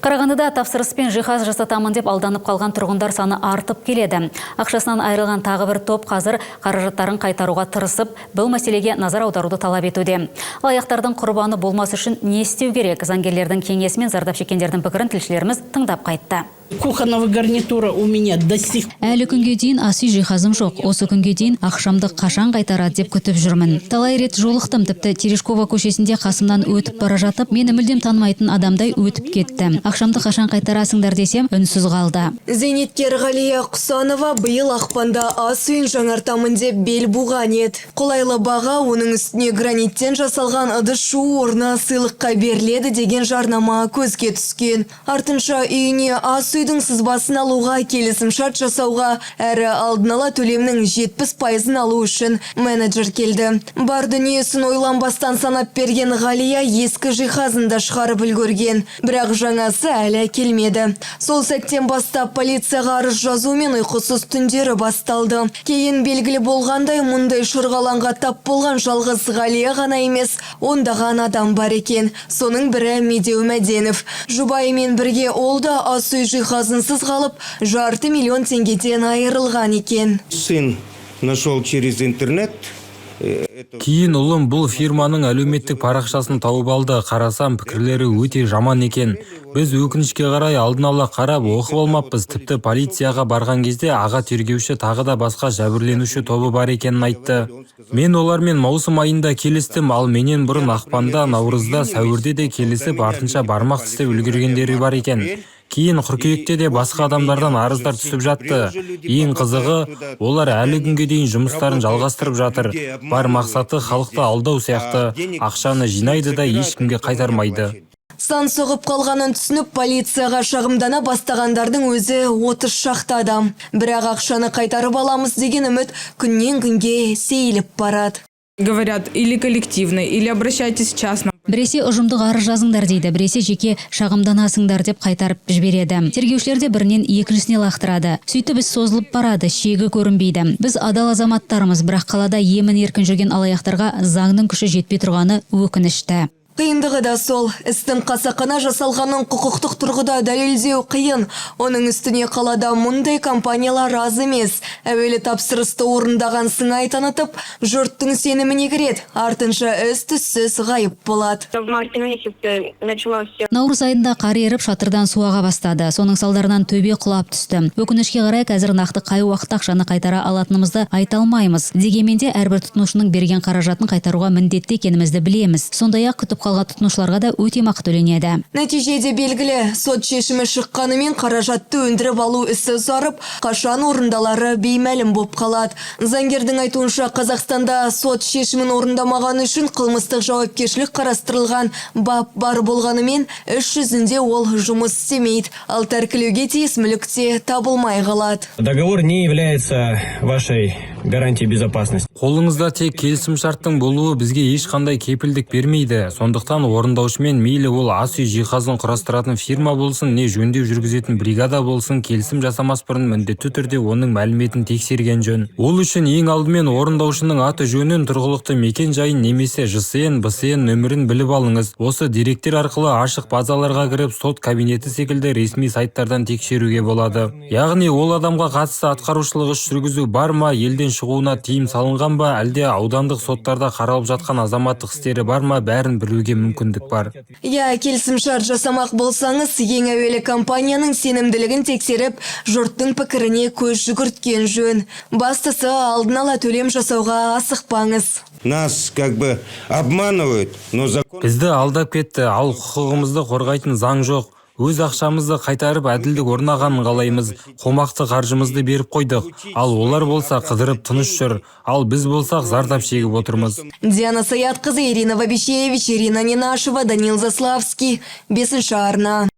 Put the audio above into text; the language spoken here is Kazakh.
Қарағандыда тапсырыспен жиһаз жасатамын деп алданып қалған тұрғындар саны артып келеді. Ақшасынан айырылған тағы бір топ қазір қаражаттарын қайтаруға тырысып, бұл мәселеге назар аударуды талап етуде. Алаяқтардың құрбаны болмас үшін не істеу керек? Заңгерлердің кеңесі мен зардап шеккендердің пікірін тілшілеріміз тыңдап қайтты. Кухонного гарнитура у меня до сих Әлі күнге дейін ас үй жиһазым жоқ. Осы күнге дейін ақшамды қашан қайтарады деп күтіп жүрмін. Талай рет жолықтым, тіпті Терешкова көшесінде қасымнан өтіп бара жатып, мені мүлдем танымайтын адамдай өтіп кетті. Ақшамды қашан қайтарасыңдар десем, үнсіз қалды. Зейнеткер Ғалия Құсанова биыл ақпанда ас үйін жаңартамын деп бел буған еді. Қолайлы баға, оның үстіне граниттен жасалған ыдыс жуу орны сыйлыққа беріледі деген жарнама көзге түскен. Артынша үйіне ас үйдің сызбасын алуға, келісімшарт жасауға, әрі алдын ала төлемнің 70 пайызын алу үшін менеджер келді. Бар дүниесін ойланбастан санап берген Ғалия ескі жиһазын да шығарып үлгерген. Бірақ жаңасы әлі келмеді. Сол сәттен бастап полицияға арыз жазу мен ұйқысыз түндері басталды. Кейін белгілі болғандай, мұндай шырғалаңға тап болған жалғыз Ғалия ғана емес, ондаған адам бар екен. Соның бірі Медеу Мәденов. Жұбайымен бірге ол да ас үй жиһазынсыз қалып, жарты миллион теңгеден айырылған екен. Сын нашел через интернет. Кейін ұлым бұл фирманың әлеуметтік парақшасын тауып алды. Қарасам, пікірлері өте жаман екен. Біз, өкінішке қарай, алдын ала қарап, оқып алмаппыз. Тіпті полицияға барған кезде аға тергеуші тағы да басқа жәбірленуші тобы бар екенін айтты. Мен олармен маусым айында келістім, ал менен бұрын ақпанда, наурызда, сәуірде де келісіп, артынша бармақ тістеп үлгергендері бар екен. Кейін қыркүйекте де басқа адамдардан арыздар түсіп жатты. Ең қызығы, олар әлі күнге дейін жұмыстарын жалғастырып жатыр. Бар мақсаты халықты алдау сияқты. Ақшаны жинайды да, ешкімге қайтармайды. Сан соғып қалғанын түсініп, полицияға шағымдана бастағандардың өзі 30 шақты адам. Бірақ ақшаны қайтарып аламыз деген үміт күннен күнге сейіліп барады. Говорят, или коллективный, или обращайтесь частно. Біресе ұжымдық арыз жазыңдар дейді, біресе жеке шағымданасыңдар деп қайтарып жібереді. Тергеушілер де бірінен екіншісіне лақтырады. Сөйтіп іс созылып барады, шегі көрінбейді. Біз адал азаматтармыз, бірақ қалада емін еркін жүрген алаяқтарға заңның күші жетпей тұрғаны өкінішті. Қиындығы да сол, істің қасақана жасалғанын құқықтық тұрғыда дәлелдеу қиын. Оның үстіне қалада мұндай компаниялар аз емес. Әуелі тапсырысты орындаған сыңай танытып, жұрттың сеніміне кіреді. Артынша із түзсіз ғайып болады. В марте месяце началось все. Наурыз айында қар еріп, шатырдан су аға бастады. Соның салдарынан төбе құлап түсті. Өкінішке қарай, қазір нақты қай уақытта ақшаны қайтара алатынымызды айта алмаймыз. Дегенмен де әрбір тұтынушының берген қаражатын қайтаруға міндетті екенімізді білеміз. Сондай-ақ күтіп қалған тұтынушыларға да өтемақы төленеді. Нәтижеде белгілі, сот шешімі шыққанымен қаражатты өндіріп алу ісі ұзарып, қашан орындалары беймәлім боп қалады. Заңгердің айтуынша, Қазақстанда сот шешімін орындамаған үшін қылмыстық жауапкершілік қарастырылған бап бар болғанымен, іс жүзінде ол жұмыс істемейді. Ал тәркілеуге тиіс мүлік те табылмай қалады. Договор не является вашей гарантией безопасности. Қолыңызда тек келісімшарттың болуы бізге ешқандай кепілдік бермейді. Сондықтан орындаушымен, мейлі ол ас үй жиһазын құрастыратын фирма болсын, не жөндеу жүргізетін бригада болсын, келісім жасамас бұрын міндетті түрде оның мәліметін тексерген жөн. Ол үшін ең алдымен орындаушының аты жөнін, тұрғылықты мекен жайын немесе ЖСН, БСН нөмірін біліп алыңыз. Осы деректер арқылы ашық базаларға кіріп, сот кабинеті секілді ресми сайттардан тексеруге болады. Яғни ол адамға қатысты атқарушылық іс жүргізу бар ма, елден шығуына тыйым салынған ба, әлде аудандық соттарда қаралып жатқан азаматтық істері бар ма, бәрін білуге мүмкіндік бар. Иә, келісімшарт жасамақ болсаңыз, ең әуелі компанияның сенімділігін тексеріп, жұрттың пікіріне көз жүгірткен жөн. Бастысы, алдын ала төлем жасауға асықпаңыз. Нас как бы обманывают, но закон Бізді алдап кетті, ал құқығымызды қорғайтын заң жоқ. Өз ақшамызды қайтарып, әділдік орнағанын қалаймыз. Қомақты қаржымызды беріп қойдық, ал олар болса қыдырып тыныш жүр, ал біз болсақ зардап шегіп отырмыз. Диана Саятқызы, Ирина Вабищевич, Ирина Нинашева, Данил Заславский. Бесінші арна.